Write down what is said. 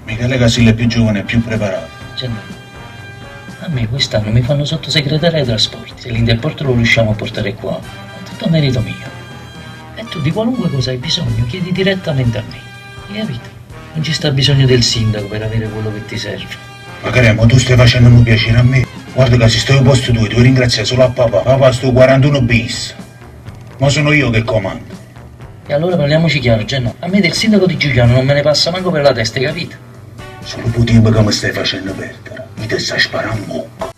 Michele Casillo è più giovane e più preparato. Gennaro, a me quest'anno mi fanno sottosegretario ai trasporti. Se l'interporto lo riusciamo a portare qua, è tutto merito mio. E tu di qualunque cosa hai bisogno, chiedi direttamente a me. Hai capito? Non ci sta bisogno del sindaco per avere quello che ti serve. Ma che ma tu stai facendo un piacere a me? Guarda che se stai al posto tuo, ti ringrazio solo a papà. Papà sto 41 bis. Ma sono io che comando. E allora parliamoci chiaro, Gennaro. A me del sindaco di Giuliano non me ne passa manco per la testa, hai capito? Solo per tempo che mi stai facendo perdere. Mi ti stai sparando in bocca.